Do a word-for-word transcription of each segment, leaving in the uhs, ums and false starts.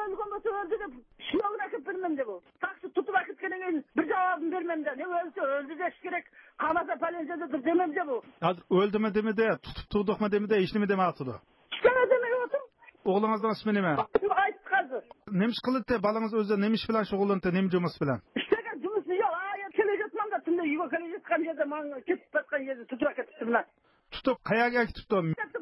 ئۆلگەن بولسا ئۆلدى دەپ، شۇنىڭ بىلەن ئەكىپ بېرىمەن دەپ ئۇ. تاكسى تۇتۇپ ئەكەتكەندىن كېيىن بىر جاۋابىنى بېرىمەن دەپ. نېمە ئۆلسە ئۆلدى دەش كېرەك. قالمىسا پەلەنچە دەپ بىر دېمەمدە بۇ. ھازىر ئۆلدىمۇ دېمىدى، تۇتۇپ تۇردۇقمۇ دېمىدى، ھېچنېمە دېمەي ئاتىدۇ. ئىككىلا دېمەي ئولتۇر. ئوغلىڭىزنىڭ ئىسمى نېمە؟ ئايتىپ قالدى. نېمە ئىش قىلىدى؟ بالىڭىز ئۆزى نېمە ئىش بىلەن شۇغۇللىنىدۇ؟ نېمە جۇمۇسى بىلەن؟ ئىشلىگەن جۇمۇسى يوق. ھا، يەنە كېلىۋاتمامدا، تۈندە يۈگۈرۈپ كېلىۋاتقان يەردە، ماڭا كېتىپ باتقان يەردە تۇتۇپ ئەكېتىپتىمەن. تۇتۇپ قەيەرگە ئەكېتىپتۇ؟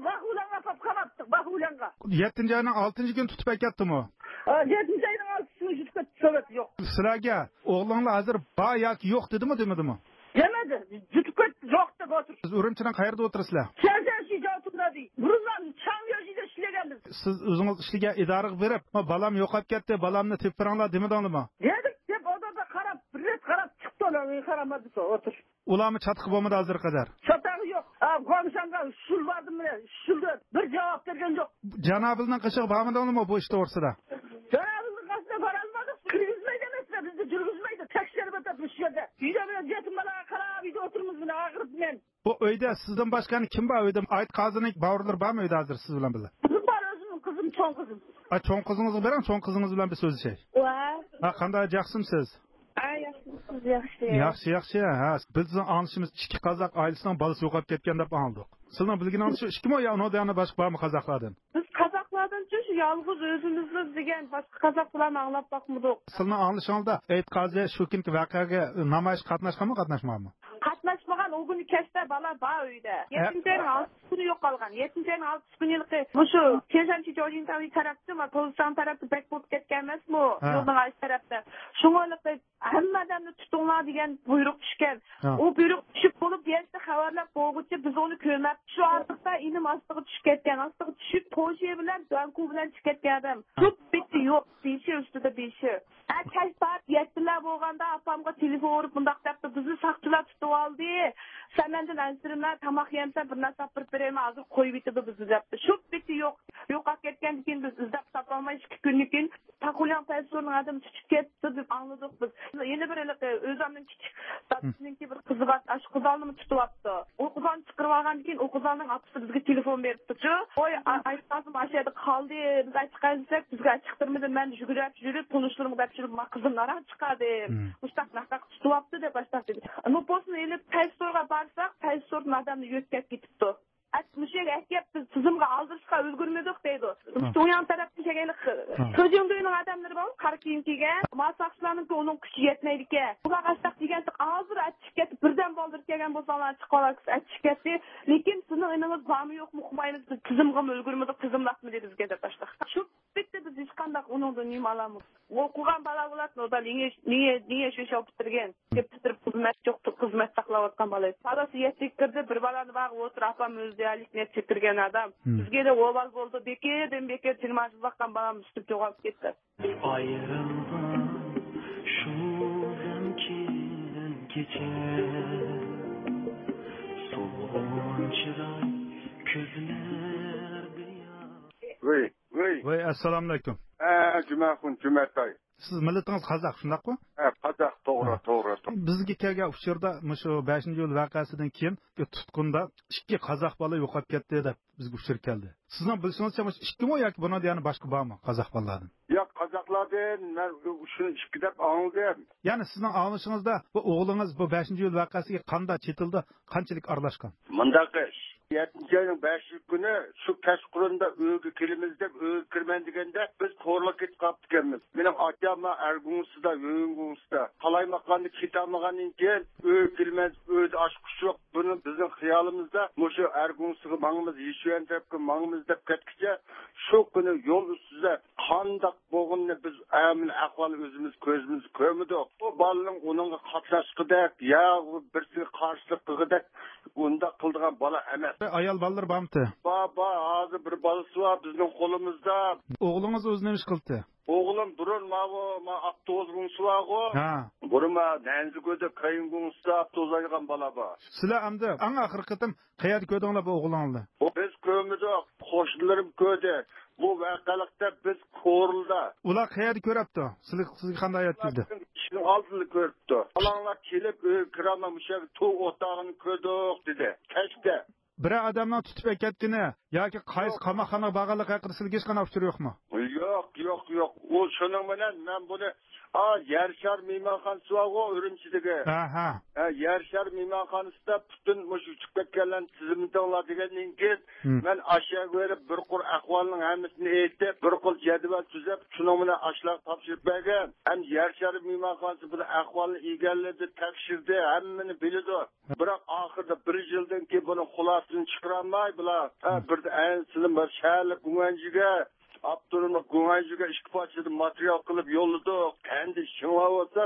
باغ ئۇلانغا ئاپاپ قاپتۇق، باغ ئۇلانغا. يەتتىنچى ئاينىڭ ئالتىنچى كۈنى تۇتۇپ ئەكەتتىمۇ؟ ھە، يەتتىنچى ئاينىڭ ئالتىنچى كۈنى تۇتۇپ كەتتى، سۆۋەت يوق. سىلەرگە ئوغلۇڭلار ھازىر بار ياكى يوق دېدىمۇ، دېمىدىمۇ؟ دېمىدى، تۇتۇپ كەتتى، يوق دەپ ئولتۇر. سىز ئۈرۈمچىنىڭ قەيەردە ئولتۇرىسىلەر؟ شياڭجيەن شىجياۋتۇڭدا دەيدۇ. بۇرۇنلار چاڭيۆجىدە ئىشلىگەنبىز. سىز ئۆزىڭىز ئىشلىگەن ئىدارىگە بېرىپ، ما بالام يوقاپ كەتتى، بالامنى تېپىپ بېرىڭلار دېمىدىڭلارمۇ؟ دېدۇق، دەپ ئۇ يەردە قاراپ، بىر رەت قاراپ چىقتى، ئۇلار قارىمىدى، ئولتۇر. ئۇلارمۇ چاتىقى بولمىدى ھازىرغا قەدەر؟ چاتاقى يوق. ھە، گۇاڭشانغا ئۈچ يىل باردىم مەن، ئۈچ يىلدا بىر جاۋاب بەرگەن يوق. جانابىلنىڭ قېشىغا بارمىدىڭلارمۇ بۇ ئىش توغرىسىدا؟ جانابىلنىڭ قېشىغا بارالمىدۇق. كىرگۈزمەيدۇ ئەمەسمۇ، بىزنى كىرگۈزمەيدۇ. تەكشۈرۈپ ئۆتۈپ مۇشۇ يەردە. ئۆيدە بىلەن يېتىم بالىغا قاراپ ئۆيدە ئولتۇرىمىز، مانا ئاغرىپ مەن. بۇ ئۆيدە سىزدىن باشقا يەنە كىم بار؟ ئۆيدە ئايت قازىنىڭ باۋۇرلىرى بارمۇ ئۆيدە ھازىر سىز بىلەن بىللە؟ قىزىم بار، ئۆزۈمنىڭ قىزىم، چوڭ قىزىم. ھە، چوڭ قىزىڭىز بىلەن، چوڭ قىزىڭىز بىلەن بىر سۆزلىشەي. ۋە. ھە، قانداق، ياخشىمۇسىز؟ ھە، ياخشىمۇسىز؟ ياخشى. ياخشى، ياخشى. ھە، بىز سىزنىڭ ئاڭلىشىمىز ئىككى قازاق ئائىلىسىنىڭ بالىسى يوقاپ كەتكەن دەپ ئاڭلىدۇق. سىزنىڭ بىلگىنىڭىزچە ئىككىمۇ يا ئۇنىڭدىن يەنە باشقا بارمۇ قازاقلاردىن؟ بىز قازاقلاردىنچۇ شۇ يالغۇز ئۆزىمىزلا دېگەن، باشقا قازاقلارنى ئاڭلاپ باقمىدۇق. سىلىنىڭ ئاڭلىشىڭىزدا ئېيت قازى شۇ كۈنكى ۋەقەگە نامايىشقا قاتناشقانمۇ، قاتناشمىغانمۇ؟ قاتناشمىغان، ئۇ كۈنى كەچتە بالا بار ئۆيدە. ھە. يەتتىنچى ئاينىڭ ئالتىنچى كۈنى يوقالغان. يەتتىنچى ئاينىڭ ئالتىنچى كۈنى ھېلىقى مۇشۇ تيەنشانشى جوجيىڭتاۋ تەرەپتە، ما، تولسان تەرەپتە بەك بولۇپ كەتكەن ئەمەسمۇ؟ ھە. يولنىڭ ئايسى تەرەپتە. شۇڭا ھېلىقى ھەممە ئادەمنى تۇتۇڭلار دېگەن بۇيرۇق چۈشكەن. ھە. ئۇ بۇيرۇق چۈشۈپ بولۇپ، يەتتە خەۋەرلەپ بولغۇچە بىز ئۇنى كۆرمەپتۇ. شۇ ئارىلىقتا ئىنىم ئاستىغا چۈشۈپ كەتكەن. ئاستىغا چۈشۈپ، پوشى بىلەن دۇەنكۇ بىلەن چىقىپ كەتكەن ئادەم. ھە. شۇ پېتى يوق. بېشى ئۈستىدە بېشى. ھە، كەچ سائەت يەتتىلەر بولغاندا ئاپامغا تېلېفون ئۇرۇپ مۇنداق دەپتۇ، بىزنى ساقچىلار تۇتۇۋالدى. سەن مەندىن ئەنسىرىمە، تاماق يەمسەن، بىر نەرسە ئاپىرىپ بېرەيمەن، ھازىر قويۇۋېتىدۇ بىزنى دەپتۇ. شۇ پېتى يوق. يوقاپ كەتكەندىن كېيىن بىز ئىزدەپ تاپالماي ئىككى كۈندىن كېيىن تاكۇلياڭ پەيسورنىڭ ئادىمى تۇتۇپ كەتتى دەپ ئاڭلىدۇق بىز. يەنە بىر ھېلىقى ئۆزۈمنىڭ كىچىك دادىسىنىڭكى بىر قىزى بار، ئاشۇ قىزالنىمۇ تۇتۇۋاپتۇ. ئۇ قىزالنى چىقىرىۋالغاندىن كېيىن ئۇ قىزالنىڭ ئاپىسى بىزگە تېلېفون بېرىپتۇچۇ. ۋاي، ئا-، ئايتقازىم ئاشۇ يەردە قالدى، بىز ئەچىقايلى دېسەك، بىزگە ئەچىقتۇرمىدى. مەن يۈگۈرۈپ يۈرۈپ، تونۇشلىرىمغا دەپ يۈرۈپ، ما قىزىم ناراھەت چىقاردىم. مۇشتاق ناھەق تۇتۇۋاپتۇ دەپ باشلاپ دېدى. نوپۇسنى ئېلىپ پەيسورغا بارساق، پەيسوردىن ئادەمنى يۆتكەپ كېتىپتۇ. ئەت-، مۇشۇ يەرگە ئەكەپ، بىز تىزىمغا ئالدۇرۇشقا ئۈلگۈرمىدۇق دەيدۇ. ھە. تۇڭياڭ تەرەپتىن كەلگەن ھە. خېجيوڭدۇينىڭ ئادەملىرى بار، قارا كىيىم كىيگەن. ما ساقچىلارنىڭكى ئۇنىڭ كۈچى يەتمەيدىكەن. ئۇلار ئاشتاق دېگەنتى، ھازىر ئەتىشىپ كەتتى، بىردەم بالدۇر كەلگەن بولساڭلار چىقىۋالارسىز، ئەتىشىپ كەتتى. لېكىن سىزنىڭ ئېنىڭىز بارمۇ يوقمۇ ئۇقمايمىز، بىز تىزىمغىمۇ ئۈلگۈرمىدۇق، تىزىملاتمىدى بىزگە دەپ ئاشتاق. شۇ بىتتە بىز ھېچقانداق ئۇنىڭدىن نېمە ئالامىز؟ ئوقۇغان بالا بولاتتى، ئۇدا لىڭيې، لىڭيې، لىڭيې شۇشياۋ پۈتتۈرگەن. كەپتىرىپ خىزمەت يوق، خىزمەت ساقلاۋاتقان بالا. بالىسى يەتتىگە كىردى، بىر بالىنى باغ ئولتۇر، ئاپام ئۆزى دېيەرلىك نەچچە كىرگەن ئادەم. مم. بىزگە دە ئوبال بولدى، بېكىردىن بېكىر تىلماچلىق باققان بالام ئۈستۈپ يوغاپ كەتتى. ئايرىلغان شۇ دەم كېلىن كېچە، سولغۇن چىراي كۆزلەردە يا. ۋەي، ۋەي. ۋەي، ئەسسالامۇئەلەيكۇم. ھە، جۈمەخۇن، جۈمەتاي. سىز مىللىتىڭىز قازاق، شۇنداقمۇ؟ ھە، قازاق، توغرا، ھە. توغرا، توغرا. بىزگە كەلگەن ئۇچۇردا مۇشۇ بەشىنچى ئىيۇل ۋەقەسىدىن كېيىن تۇتقۇندا ئىككى قازاق بالا يوقاپ كەتتى دەپ بىزگە ئۇچۇر كەلدى. سىزنىڭ بىلىشىڭىزچە مۇشۇ ئىككىمۇ ياكى بۇنىڭدا يەنە باشقا بارمۇ قازاق بالىلاردىن؟ ياق، قازاقلاردىن مەن شۇنى ئىككى دەپ ئاڭلىدىم. يەنى سىزنىڭ ئاڭلىشىڭىزدا بۇ ئوغلىڭىز بۇ بەشىنچى ئىيۇل ۋەقەسىگە قانداق چېتىلدى، قانچىلىك ئارىلاشقان؟ مۇنداق ئىش. يەتتىنچى ئاينىڭ بەشىنچى كۈنى شۇ كەچقۇرۇندا ئۆيگە كېلىمىز دەپ ئۆيگە كىرىمەن دېگەندە بىز كورلىغا كېتىپ قاپتىكەنمىز. مېنىڭ ئاچام ئەرگۇڭسىدا، يۆيۈڭگۇڭسىدا قالايمىقاندا كېتەلمىغاندىن كېيىن ئۆيگە كېلىمەن، ئۆيدە ئاچقۇچ يوق. بۇنى بىزنىڭ خىيالىمىزدا مۇشۇ ئەرگۇڭسىغا ماڭىمىز، يىشۈەن تەرەپكە ماڭىمىز دەپ كەتكىچە شۇ كۈنى يول ئۈستىدە قانداق بولغىنىنى بىز ئەمىلى ئەھۋالى ئۆزىمىز كۆزىمىز كۆرمىدۇق. بۇ بالىنىڭ ئۇنىڭغا قاتناشقۇدەك يا بىرسىگە قارشىلىق قىلغۇدەك ئۇنداق قىلىدىغان بالا ئەمەس. ئايال بالىلىرى بارمىتى؟ بار، بار. ھازىر بىر بالىسى بار بىزنىڭ قولىمىزدا. ئوغلىڭىز ئۆزى نېمە ئىش قىلدى؟ ئوغلۇم بۇرۇن ماۋۇ، ما ئاپتوبۇس گۇڭسى بارغۇ. ھە. بۇرۇن ما نەنزىگۆدە كايىن گۇڭسىدا ئاپتوبۇس ھايدىغان بالا بار. سىلەر ئەمدى ئەڭ ئاخىرقى قېتىم قەيەردە كۆردۈڭلار بۇ ئوغلىڭىزنى؟ بۇ بىز كۆرمىدۇق، قوشنىلىرىم كۆردى. بۇ ۋەقەلىكتە بىز كورلىدا. ئۇلار قەيەردە كۆرەپتۇ؟ سىلى-، سىزگە قانداق يەتكۈزدى؟ ئىشىكنىڭ ئالدىدا كۆرۈپتۇ. بالاڭلار كېلىپ ئۆيگە كىرەلمەي مۇشۇ يەردە توك ئوتاغىنى كۆردۇق دېدى. كەچتە. بىرەر ئادەمنىڭ تۇتۇپ ئەكەتكىنى ياكى قايسى قاماقخانىغا بارغانلىقى ھەققىدە سىلىگە ھېچقانداق ئۇچۇر يوقمۇ؟ يوق، يوق، يوق. ئۇ شۇنىڭ بىلەن مەن بۇنى، ئا، يەر شار مېھمانخانىسى بارغۇ ئۈرۈمچىدىكى. ئەھە. ھە، يەر شار مېھمانخانىسىدا پۈتۈن مۇشۇ ئۇچۇپ كەتكەنلەرنى تىزىملىتىڭلار دېگەندىن كېيىن، مم. مەن ئاشۇ يەرگە بېرىپ، بىر قۇر ئەھۋالنىڭ ھەممىسىنى ئېيتىپ، بىر قۇر جەدۋەل تۈزۈپ، شۇنىڭ بىلەن ئاشۇلارغا تاپشۇرۇپ بەرگەن. ھەم يەر شارى مېھمانخانىسى بۇنى ئەھۋالنى ئىگىلىدى، تەكشۈردى، ھەممىنى بىلىدۇ. بىراق ئاخىرىدا بىر يىلدىن كېيىن بۇنىڭ خۇلاسىسىنى چىقىرالماي، بۇلار، ھە، مم. بىردىن ئەنسىدىن بىر شەھەرلىك گۇڭئەنجۈگە، ئاپتونوملۇق گۇڭئەنجۈگە ئىككى پارچىدىن ماتېرىيال قىلىپ يوللىدۇق. ئەمدى شۇڭا بولسا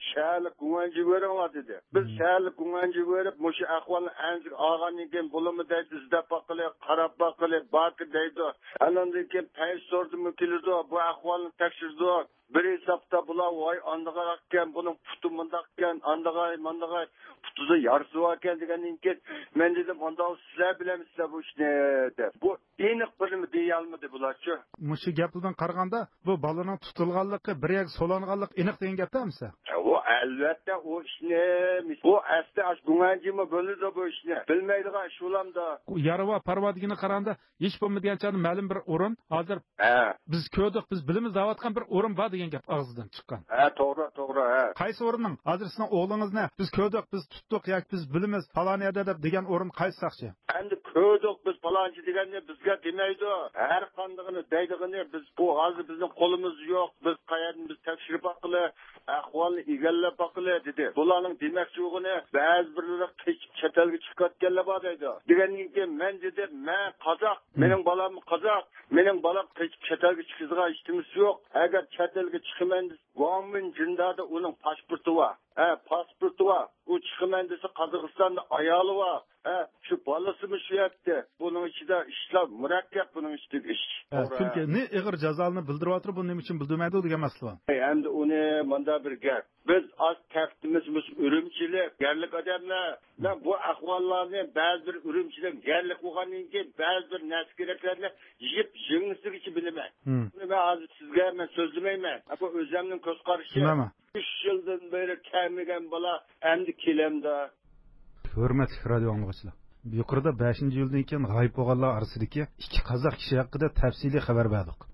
شەھەرلىك گۇڭئەنجۈگە بېرىڭلار دېدى. بىز مم. شەھەرلىك گۇڭئەنجۈگە بېرىپ، مۇشۇ ئەھۋالنى ئەنزىگە ئالغاندىن كېيىن بولىمۇ دەيدۇ، ئىزدەپ باققىلى، قاراپ باققىلى، باركى دەيدۇ. ئاناندىن كېيىن پەيزى سوردىمۇ كېلىدۇ، بۇ ئەھۋالنى تەكشۈرىدۇ. بىر ھېسابتا بۇلار، ۋاي ئاندىغاراقكەن، بۇنىڭ پۇتى مۇنداقكەن، ئاندىغاي ماندىغاي، پۇتىدا يارىسى باركەن دېگەندىن كېيىن، مەن دېدىم، ئانداق سىلەر بىلەمسىلەر بۇ ئىشنى دەپ. بۇ ئېنىق بىرنېمە دېيەلمىدى بۇلارچۇ. مۇشۇ گەپلىدىن قارىغاندا، بۇ بالىنىڭ تۇتۇلغانلىقى، بىر يەرگە سولانغانلىقى ئېنىق دېگەن گەپتە ئەمىسە؟ ئۇ ئەلۋەتتە ئۇ ئىشنى، بۇ ئەسلى ئاش گۇڭەنجىمۇ بىلىدۇ بۇ ئىشنى. بىلمەيدىغان ئىش بولامدۇ؟ يارا بار، پارا بار دېگىنىگە قارىغاندا، ھېچ بولمىدىغان چاغدا مەلۇم بىر ئورۇن، ھازىر ھە. بىز كۆردۇق، بىز بىلىمىز دەۋاتقان بىر ئورۇن بار دېگەن گەپ ئاغزىدىن چىققان. ھە، توغرا، توغرا، ھە. قايسى ئورۇننىڭ؟ ھازىر سىزنىڭ ئوغلىڭىزنى بىز كۆردۇق، بىز تۇتتۇق ياكى بىز بىلىمىز پالان يەردە دەپ دېگەن ئورۇن قايسى ساقچى؟ ئەمدى كۆردۇق بىز پالانچى دېگەننى بىزگە دېمەيدۇ. ھەر قاندىقىنى دەيدىغىنى بىز، بۇ ھازىر بىزنىڭ قولىمىزدا يوق. بىز قەيەردىن بىز تەكشۈرۈپ باققىلى، ئەھۋالنى ئىگىلەپ باققىلى دېدى. بۇلارنىڭ دېمەكچى بولغىنى بەزى بىرلىرى قېچىپ چەت ئەلگە چىقىۋەتكەنلەر بار دەيدۇ. دېگەندىن كېيىن مەن دېدىم، مەن قازاق، مېنىڭ بالاممۇ قازاق، مېنىڭ بالام قېچىپ چەت ئەلگە چىقىدىغان ھېچنېمىسى يوق. ئەگەر چەت ئەلگە چىقىمەن دېسە، گۇاڭمىن جىندادا ئۇنىڭ پاسپورتى بار. ھە، پاسپورتى بار. ئۇ چىقىمەن دېسە، قازاقىستاندا ئايالى بار. ھە، شۇ بالىسىمۇ شۇ يەردە. بۇنىڭ ئىچىدە ئىشلار مۇرەككەپ، بۇنىڭ ئىچىدىكى ئىش. ھە، توغرا. چۈنكى نى ئېغىر جازالىنى بىلدۈرۈۋاتىدۇ، بۇ نېمە ئۈچۈن بىلدۈرمەيدۇ دېگەن مەسىلە بار. ئەمدى ئۇنى مۇنداق بىر گەپ. بىز ئاز تەختىمىز مۇشۇ ئۈرۈمچىلىك يەرلىك ئادەملەر. مەن بۇ ئەھۋاللارنى بەزى بىر ئۈرۈمچىلىك يەرلىك بولغاندىن كېيىن بەزى بىر نەرسە كېرەكلەرنى يىپ يىڭنىسىگىچە بىلىمەن. مم. بۇنى مەن ھازىر سىزگە مەن سۆزلىمەيمەن. بۇ ئۆزۈمنىڭ كۆز قارىشى. شۇنداقمۇ؟ ئۈچ يىلدىن بېرى كەلمىگەن بالا ئەمدى كېلەمدۇ؟ ھۆرمەتلىك رادىيو ئاڭلىغۇچىلار، يۇقىرىدا بەشىنچى ئىيۇلدىن كېيىن غايىب بولغانلار ئارىسىدىكى ئىككى قازاق كىشى ھەققىدە تەپسىلىي خەۋەر بەردۇق.